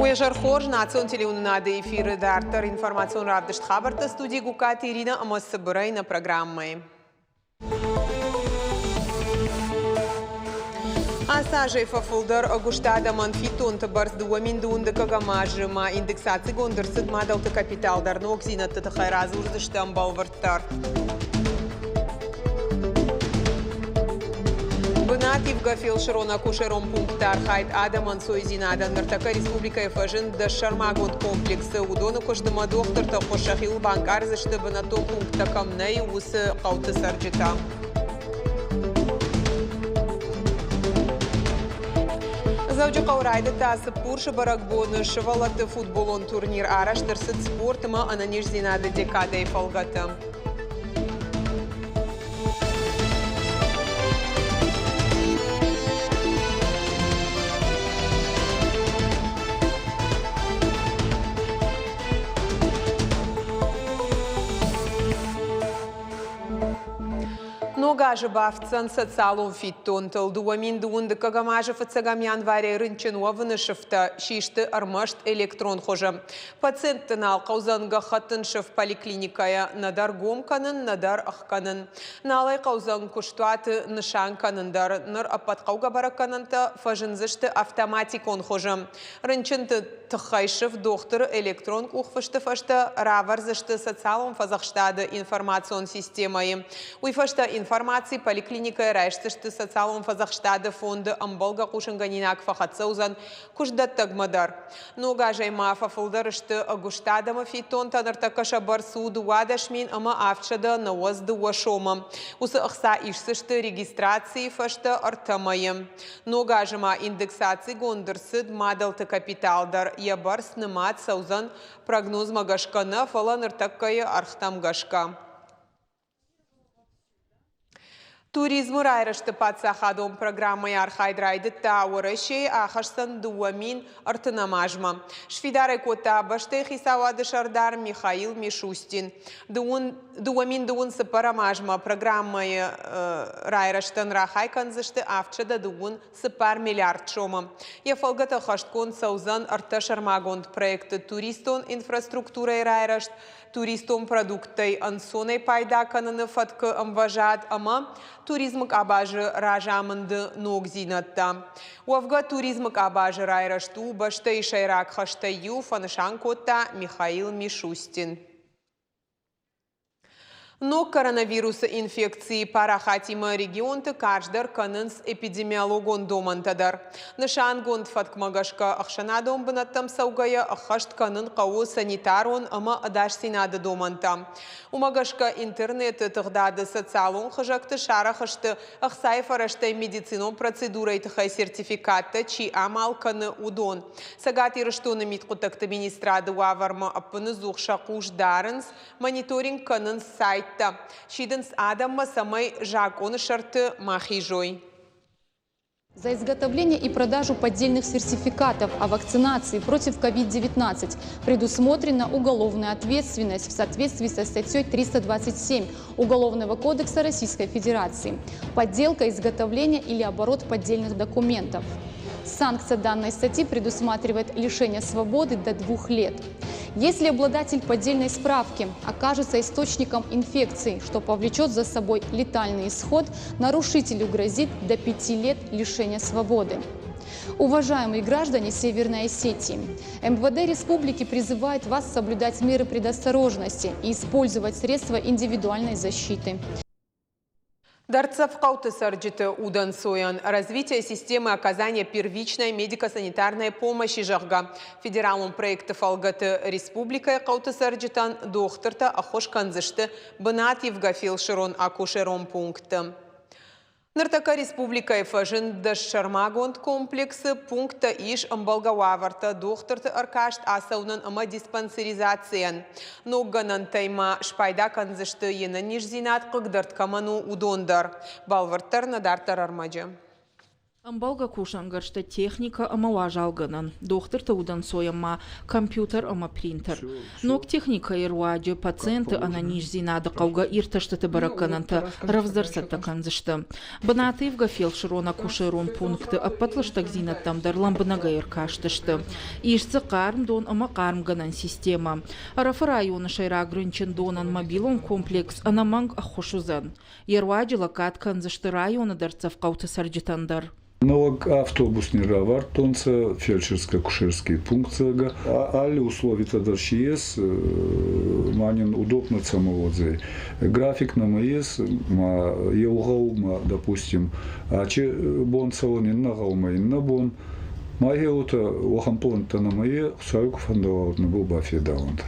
Уе зӕр хорз, национ телеуынынады эфиры дарддӕр информацион равдыст хабӕртты студийы Гуккаты Иринӕ ӕмӕ цыбырӕй нӕ программӕйы. Ацы азӕй фӕфылдӕр ӕгуыст адӕмӕн фиддонты бӕрц 2012 азы ма индексацигонд ӕрцыд мадӕлты капитал дӕр. Ногдзинӕдты тыххӕй радзурдзыстӕм бӕлвырддӕр. Бынативгӕ фелсырон-акушерон пунктты архайд адӕмӕн ӕнцойдзинадӕн ныртӕккӕ республикӕйы фӕзынд сӕрмагонд комплексы. Уыдоны куыстмӕ дохтырты ӕххуыс сӕхиуыл банкъардзысты бынӕттон пункттӕ кӕм нӕй, уыцы хъӕуты цӕрджытӕ. Дзӕуджыхъӕуы райдыдта Цыппурсы бӕрӕгбоны сывӕллӕтты футболон турнир. Арӕзт ӕрцыд спорт ӕмӕ ӕнӕниздзинады декадӕйы фӕлгӕты. Ног азы бафтдзӕн социалон фиддонтыл. 2000 дыккӕгӕм азы фыццӕгӕм январӕй рынчын уӕвыны сыфтӕ систы ӕрмӕст электрон хуызы. Пациентты нал хъӕудзӕн гӕххӕттын сыф поликлиникӕйӕ нӕдӕр гом кӕнын, нӕдӕр ӕхгӕнын. Нал ӕй хъӕудзӕн куыстуаты нысан кӕнын дӕр. Ныр ӕппӕт хъӕугӕ бӕрӕггӕнӕнтӕ фӕзындзысты автоматикон хуызы. Рынчынты тыххӕй сыф дохтыры электрон къухфысты фӕстӕ равӕрдзысты социалон фӕдзӕхстады информацион системӕйы. Уый фӕстӕ информаци поликлиникӕйы райсдзысты социалон фӕдзӕхстады фонды ӕмбӕлгӕ хъусынгӕнинаг фӕхӕццӕ уыдзӕн куыстдӕттӕгмӕ дӕр. Ног азӕй ма фӕфылдӕр сты ӕгуыст адӕмы фиддонтӕ, ныртӕккӕ сӕ бӕрц у 12 мин ӕмӕ 792 сомы. Уыцы ӕхца исдзысты регистрацийы фӕстӕ ӕртӕ мӕйы. Ног азы ма индексацигонд ӕрцыд мадӕлты капитал дӕр, йӕ бӕрц нымад цӕудзӕн прогнозмӕ гӕсгӕ нӕ, фӕлӕ ныртӕккӕйы ӕргътӕм гӕсгӕ. Туризмы райрӕзты паддзахадон программӕйы архайд райдыдта Уӕрӕсейы ахӕсдзӕн 2030 азмӕ. Сфидар ӕй кодта бӕстӕйы хицауады сӕрдар Михаил Мишустин. 2024 азмӕ программӕйы райрӕзтӕн рахай кӕндзысты 724 миллиард сомы. Йӕ фӕлгӕты ӕххӕстгонд цӕудзӕн ӕртӕ сӕрмагонд проекты туристон инфраструктурӕйы райрӕзт, туристон продукттӕй ӕнцонӕй пайда кӕныны фӕткы ӕмвӕзад ӕмӕ туризмы къабазы разамынды ногдзинӕдтӕ. Уӕвгӕ туризмы къабазы райрӕзт у бӕстӕйы сӕйраг хӕстӕй иу, фӕнысан кодта Михаил Мишустин. Ног коронавирусы инфекцийы парахатимӕ регионты карздӕр кӕнынц эпидемиологон домӕнтӕ дӕр. Нысангонд фӕткмӕ гӕсгӕ ӕхсӕнадон бынӕттӕм цӕугӕйӕ ӕххӕст кӕнын хъӕуы санитарон ӕмӕ ӕдасдзинады домӕнтӕ. Уымӕ гӕсгӕ интернеты тыгъдады социалон хызӕгты сарӕх сты ӕхцайы фӕрӕзтӕй медицинон процедурӕйы тыххӕй сертификаттӕ чи амал кӕны, уыдон. Цӕгат Ирыстоны мидхъуыддӕгты министрады уавӕрмӕ ӕппыныдзух сӕ хъус дарынц, мониторинг кӕнынц сайттӕ, сидынц адӕммӕ, цӕмӕй закъоны сӕрты ма хизой. За изготовление и продажу поддельных сертификатов о вакцинации против COVID-19 предусмотрена уголовная ответственность в соответствии со статьей 327 Уголовного кодекса Российской Федерации. Подделка, изготовление или оборот поддельных документов. Санкция данной статьи предусматривает лишение свободы до 2 лет. Если обладатель поддельной справки окажется источником инфекции, что повлечет за собой летальный исход, нарушителю грозит до 5 лет лишения свободы. Уважаемые граждане Северной Осетии, МВД Республики призывает вас соблюдать меры предосторожности и использовать средства индивидуальной защиты. Дӕрддзӕф хъӕуты цӕрджыты удӕнцойӕн «Развитие системы оказания первичной медико-санитарной помощи», зӕгъгӕ, федералон проекты фӕлгӕты республикӕйы хъӕуты цӕрджытӕн дохтыртӕ ӕххуыс кӕндзысты бынативгӕ фелсырон-акушерон пунктты. Ныртӕккӕ республикӕйы фӕзынд сӕрмагонд комплексы пункттӕ ис ӕмбӕлгӕ уавӕртӕ дохтырты ӕркаст ацӕуынӕн ӕмӕ диспансеризацийӕн. Ног гӕнӕнтӕй ма спайда кӕндзысты йе нӕниздзинад хъыгдӕрд кӕмӕн у, уыдон дӕр. Бӕлвырддӕр нӕ дарддӕр ӕрмӕджы. Ӕмбӕлгӕ кусӕнгӕрзтӕ, техникӕ ӕмӕ уазалгӕнӕн, дохтырты удӕнцойӕн ма компьютер ӕмӕ принтер. Ног техникӕйы руаджы пациенты ӕнӕниздзинады хъӕугӕ иртӕстыты бӕрӕггӕнӕнтӕ рӕвдздӕр цӕттӕ кӕндзысты. Бынативгӕ фелсырон-акушерон пункты ӕппӕт лыстӕгдзинӕдтӕм дӕр лӕмбынӕгӕй ӕркастысты. Ис дзы хъарм дон ӕмӕ хъармгӕнӕн системӕ. Ӕрӕфы районы сӕйраг рынчындонӕн мобилон комплекс ӕнӕмӕнг ӕххуыс уыдзӕн. Йӕ руаджы лӕггад кӕндзысты районы дӕрддзӕф хъӕуты цӕрджытӕн дӕр. Нӕуӕг автобус не равардтонцӕ фельдшерско-акушерский пункт, зӕгъгӕ. Алли условитӕ дӕр си ес, ма нин удобно цӕмӕ уодзӕй. График нӕмӕ ес, ма еу гъӕумӕ, допустим, ачи бон цӕуӕн иннӕ гъӕумӕ иннӕ бон. Ма гъе уотӕ уӕхӕн пълӕнттӕ нӕмӕ е, Хуцауи ку фӕндӕуа, уӕд нӕбӕл бафедауӕнтӕ.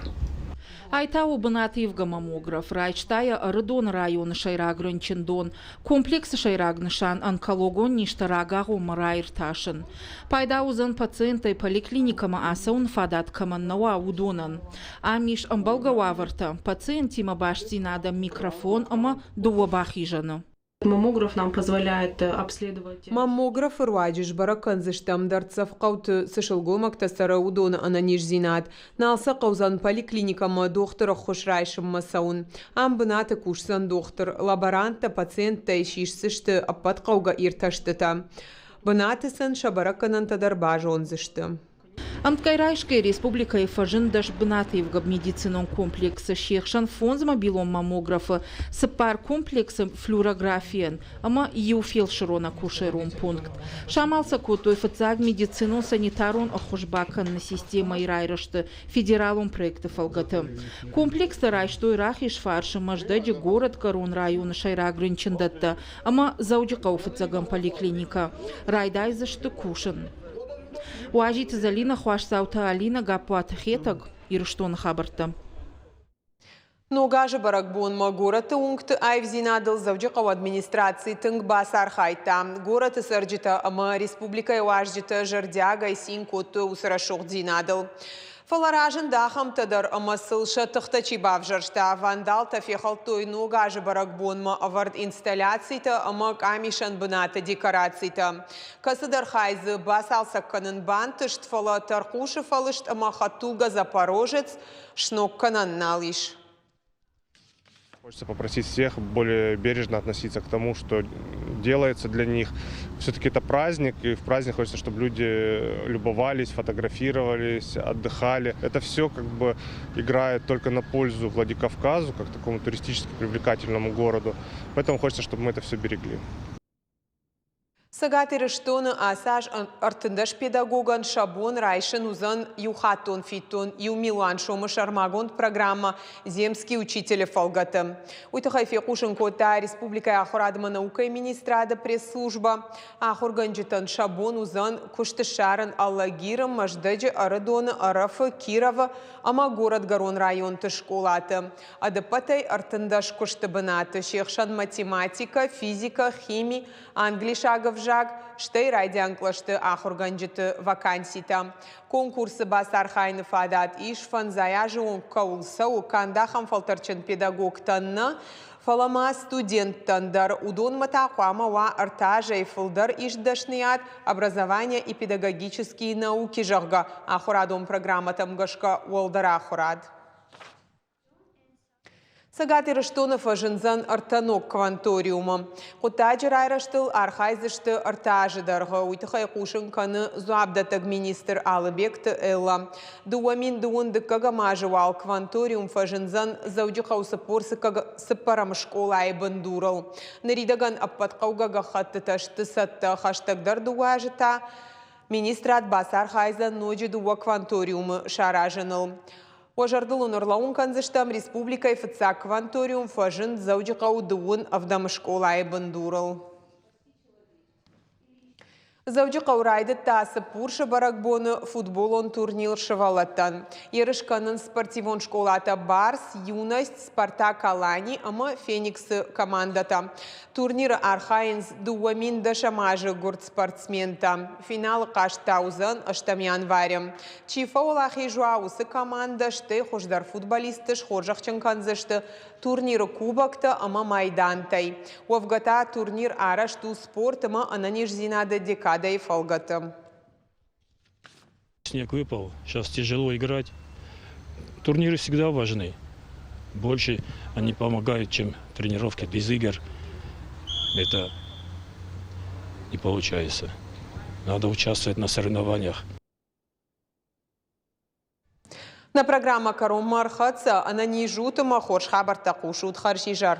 Ай та у бынативгӕ маммограф, райста йӕ Ӕрыдоны районы сӕйраг рынчындон. Комплексы сӕйраг нысан онкологон низтӕ рагагъоммӕ раиртасын. Пайда уыдзӕн пациенттӕй поликлиникӕмӕ ацӕуын фадат кӕмӕн нӕ уа, уыдонӕн. Ам ис ӕмбӕлгӕ уавӕртӕ, пациентимӕ бастдзинадӕн микрофон ӕмӕ дыууӕ бахизӕны. Маммограф нам позволяет обследовать. Маммографы руаджы сбӕрӕг кӕндзыстӕм, дӕрддзӕф хъӕуты цы сылгоймӕгтӕ цӕры, уыдоны ӕнӕниздзинад. Нал сӕ хъӕудзӕн поликлиникӕмӕ дохтыры ӕххуыс райсынмӕ цӕуын. Ам бынаты кусдзӕн дохтыр, лаборанттӕ пациенттӕй сисдзысты ӕппӕт хъӕугӕ иртӕстытӕ. Бынаты сын сӕ бӕрӕггӕнӕнтӕ дӕр базондзысты. Ӕмткӕй райсгӕ республикӕйы фӕзынд дӕс бынативгӕ медицинон комплексы, се хсӕн фондз мобилон маммографы, цыппар комплексы флюорографийӕн ӕмӕ иу фелсырон-акушерон пункт. Самал сӕ кодтой фыццаг медицинон-санитарон ӕххуыс бакӕныны системӕйы райрӕзты федералон проекты фӕлгӕты. Комплекстӕ райстой Рахизфарсы, Мӕздӕджы, Горӕтгӕрон районы сӕйраг рынчындӕттӕ ӕмӕ Дзӕуджыхъӕуы фыццӕгӕм поликлиникӕ. Райдайдзысты кусын. Уазиты Зӕлинӕ, Хуасдзауты Алинӕ, Гаппуаты Хетӕг, Ирыстоны хабӕрттӕ. Ног азы бӕрӕгбонмӕ горӕты уынгты аивдзинадыл Дзӕуджыхъӕуы администраци тынг бацархайдта. Горӕты цӕрджытӕ ӕмӕ республикӕйы уазджытӕ зӕрдиагӕй цин кодтой уыцы рӕсугъддзинадыл. Фӕлӕ разынд ахӕмтӕ дӕр, ӕмӕ сыл сӕ тыхтӕ чи бавзӕрста, вандалтӕ фехӕлдтой Ног азы бӕрӕгбонмӕ ӕвӕрд инсталляцитӕ ӕмӕ къамисӕн бынаты декорацитӕ. Кӕцыдӕр хай дзы бацалцӕг кӕнын бантыст, фӕлӕ тӕрхъусы фӕлыст ӕмӕ хӕдтулгӕ «Запорожец» сног кӕнӕн нал ис. Хочется попросить всех более бережно относиться к тому, что делается для них. Все-таки это праздник, и в праздник хочется, чтобы люди любовались, фотографировались, отдыхали. Это все как бы играет только на пользу Владикавказу, как такому туристически привлекательному городу. Поэтому хочется, чтобы мы это все берегли. Цӕгат Ирыстоны ацы аз 13 педагогӕн сӕ бон райсын уыдзӕн иухаттон фиддон иу милуан сомы сӕрмагонд программӕ «Земский учитель»-ы фӕлгӕты. Уый тыххӕй фехъусын кодта республикӕйы ахуырад ӕмӕ наукӕйы министрады пресс-службӕ. Ахуыргӕнджытӕн сӕ бон уыдзӕн куыст ссарын Алагиры, Мӕздӕджы, Ӕрыдоны, Ӕрӕфы, Кировы ӕмӕ Горӕтгӕрон районты скъолаты. Ӕдӕппӕтӕй 13 куысты бынаты, се хсӕн математикӕ, физикӕ, хими, англисаг ӕвзаг, стӕй райдиан кълӕсты ахуыргӕнджыты ваканситӕ. Конкурсы бацархайыны фадат ис, фӕндзай азы онг кӕуыл цӕуы, канд ахӕм фӕлтӕрдджын педагогтӕн нӕ, фӕлӕ ма студенттӕн дӕр. Уыдонмӕ та хъуамӕ уа ӕртӕ азӕй фылдӕр ист дӕсныйад «Образование и педагогические науки», зӕгъгӕ, ахуырадон программӕтӕм гӕсгӕ уӕлдӕр ахуырад. Цӕгат Ирыстоны фӕзындзӕн ӕртӕ ног кванториумы. Хъуыддаджы райрӕзтыл архайдзысты ӕртӕ азы дӕргъы. Уый тыххӕй хъусын кӕны дзуапдӕттӕг министр Алыбегты Элла. 2012 дыккӕгӕм азы уал кванториум фӕзындзӕн Дзӕуджыхъӕуы 44-ӕм скъолайы бындурыл. Ныридӕгӕн ӕппӕт хъӕугӕ гӕххӕттытӕ сты цӕттӕ, хӕстӕгдӕр дыууӕ азы та министрад бацархайдзӕн ноджы дыууӕ кванториумы саразыныл. Уӕ зӕрдыл уын ӕрлӕууын кӕндзыстӕм, республикӕйы фыццаг кванториум фӕзынд Дзӕуджыхъӕуы дыууын ӕвдӕм скъолайы бындурыл. Дзӕуджыхъӕуы райдыдта Цыппурсы бӕрӕгбоны футболон турнир сывӕллӕттӕн. Ерыс кӕнынц спортивон скъолатӕ «Барс», «Юность», «Спартак Алани» ӕмӕ «Феникс»-ы командӕтӕ. Турниры архайынц 2010 азы гуырд спортсментӕ. Финалы хъазт та уыдзӕн ӕстӕм январы. Чи фӕуӕлахиз уа, уыцы командӕ, стӕй хуыздӕр футболистты схорзӕхджын кӕндзысты турниры кубоктӕ ӕмӕ майдантӕй. Уӕвгӕ та турнир арӕзт у спорт ӕмӕ ӕнӕниздзинады декадӕ. Олимпиадӕйы фӕлгӕты. Снег выпал, сейчас тяжело играть. Турниры всегда важны. Больше они помогают, чем тренировки без игр. Это не получается. Надо участвовать на соревнованиях. Нӕ программӕ кӕронмӕ ӕрхӕццӕ. Ӕнӕниз ут ӕмӕ хорз хабӕрттӕ хъусут. Хӕрзизӕр.